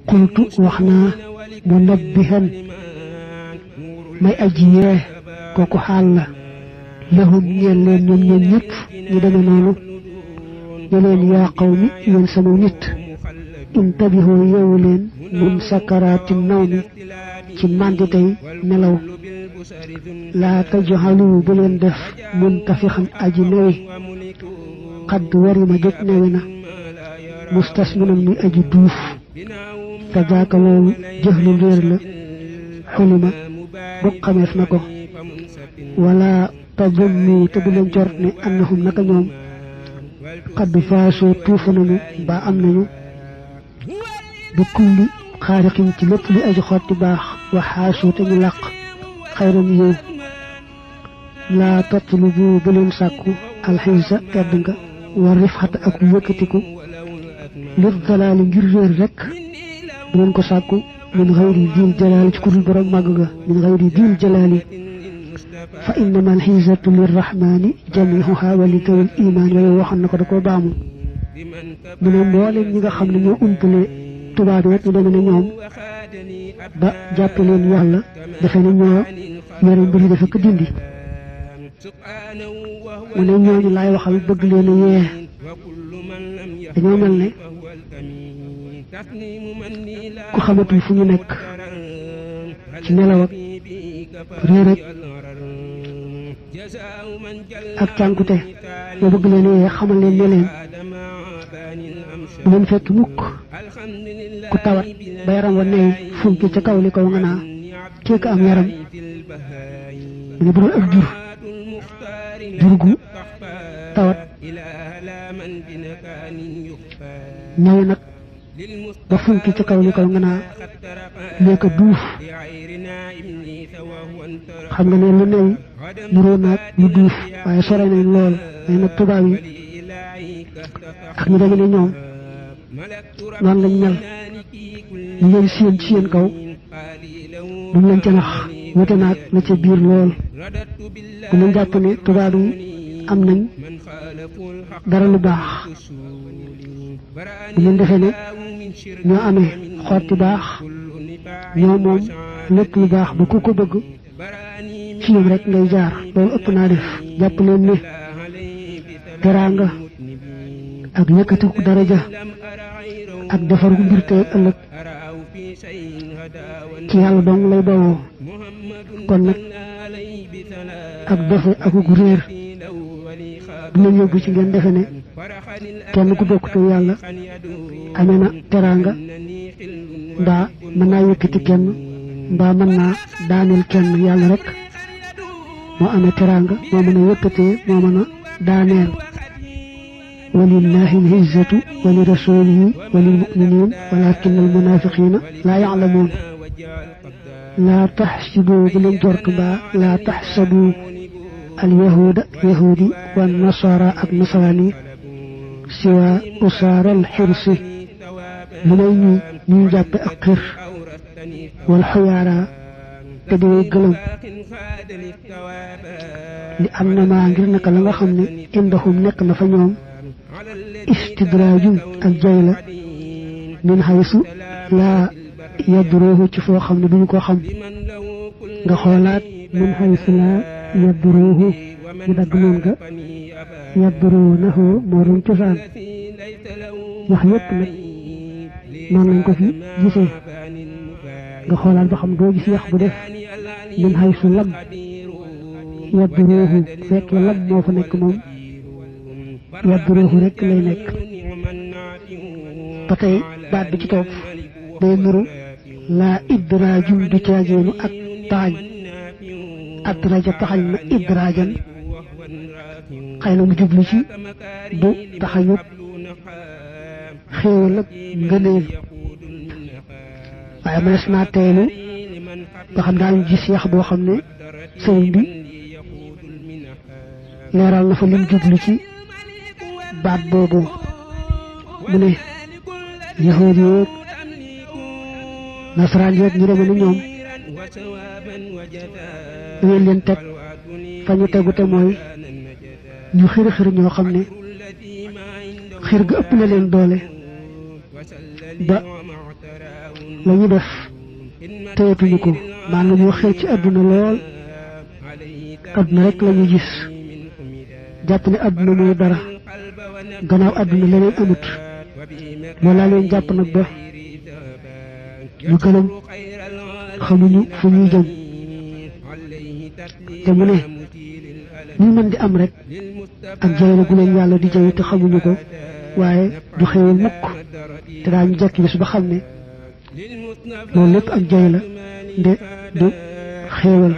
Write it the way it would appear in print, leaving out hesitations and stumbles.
qultu wax naa munabbihan may aji yee kooku xaal la lahum ñeel leen ñoom ñoom ñëpp ñu deme noonu ñu leen yaa qawmi yéen sama nit intabihoo yeewu leen min sakaraati nawmi ci mànditey nelaw laa tajhalu bu leen def muntafixan aji newi xadd warima jot newi na mustasminan muy aji duuf te jaaka loolu jëxlu réer la xulima bokk xameef na ko wala tadunnu te bu leen jort ne annahum naka ñoom xadd faasoo tuufa nañu ba am nañu bi kulli xaariqin ci lépp li aji xotti baax waxaasoo te ñu làq xayran yiw laa tatlubu bu leen sàkku alxisa tedd nga war rifxata ak yëkkatiku lir dalaali ngir réer rek bu leen ko sàkku min xayri diil jalaali ci kudul borom màgg ga min xayri diil jalaali fa innama alxisatu lirrahmani jamihuha wa li kawil iman yooyu waxoon na ko da koo baamu mu ne mbooleem ñi nga xam ne ñoo umpale tubaab yi ñu demee ne ñoom ba jàppe leen yàlla defe ne ñoo yore mbir yi dafa ko dindi mu ne ñooñu laay waxal bëgg leen a yee dañoo mel ne ku xamatul fu ñu nekk ci nelaw ak réer ak cànkute moo bëgg leen a yee xamal leen ne leen bu leen fekk mukk ku tawat ba yaram wa ney funki ca kaw li ko nga naa kii ko am yaram mu ne bu doon ak jur gu tawat ñëw nag ba funki ca kaw li ko nga naa lee ko duuf xam nga ne lu ney nuroo naag lu duuf waaye sore nañ lool mais nag tubaab yi ak ñu dañu ne ñoom noonu lañ mel ñu leen séen ci seen kaw duñ leen ca nax wute naag la ca biir lool bu leen jàpp ne tubaab yi am nañ dara lu baax bu leen defee ne ñoo amee xotti baax ñoo moom lépp lu baax ba ku ko bëgg ci ñoom rek ngay jaar loolu ëpp naa def jàpp leen ne teraanga ak yëkkatiku daraja ak defaru mbir tey ëllëg ci yàlla dong lay bawoo kon nag ak defe akuk réer du leen yóbbu ci ngeen defe ne kenn ku bokkute yàlla amee na teraanga mbaa mën naa yëkkati kenn mbaa mën naa daaneel kenn yàlla rek moo amee teraanga moo mën a yëkkatee moo mën a daaneel walillahi al-izzatu wa li rasulihi wa lil mu'minin walakin al-munafiqina la ya'lamun la tahsibu bu leen jort mbaa la tahsabu al-yahuda yahudi wa nasara ak nasarani siwa usaara al-xirsi lu may ñuy jàppe ak xir wal xuyaara te di gëlëm li am na maa ngir naka la nga xam ne indahum nekk na fa ñoom istidraajum ak jay la min xaysu laa yadruhu ci foo xam ne duñu ko xam nga xoolaat min xaysu laa yadruhu ñu dagg noon nga yadrunahu moo doon cosaan wax yépp nag noonu lañ ko fi gisee nga xoolaat ba xam doo gis yax bu def min xaysu lam yadruhu fekkee lam moo fa nekk moom yadruhu rek lay nekk ba tey baat bi ci topp day nuru laa idraajum du caageenu ak taxañ adraja taxañ na idraajan xëy na mu jublu ci du taxañut xéewal ak ngëneel waaye mënees naa teelu nga xam daal gis yax boo xam ne sëriñ bi leeral na fa lim jublu ci baat boobu mu ne yahuud yeeg nasaraan yeeg ñu demee ni ñoom ngeen leen teg fa ñu tegu te mooy ñu xir ñoo xam ne xir ga ëpp na leen doole ba la ñu def teyatuñu ko maanaam ñoo xel ci àdduna lool àdduna rek la ñu gis jàpp ne àdduna mooy dara gannaaw àdduna leneen amut loolaa leen jàpp nag ba ñu gëlëm xamuñu fu ñuy jëm te mu ne ñu mën di am rek ak jay la gu leen yàlla di jay te xamuñu ko waaye du xewal mukk te daañu jekki bis ba xam ne loolu lépp ak jay la nde du xéewal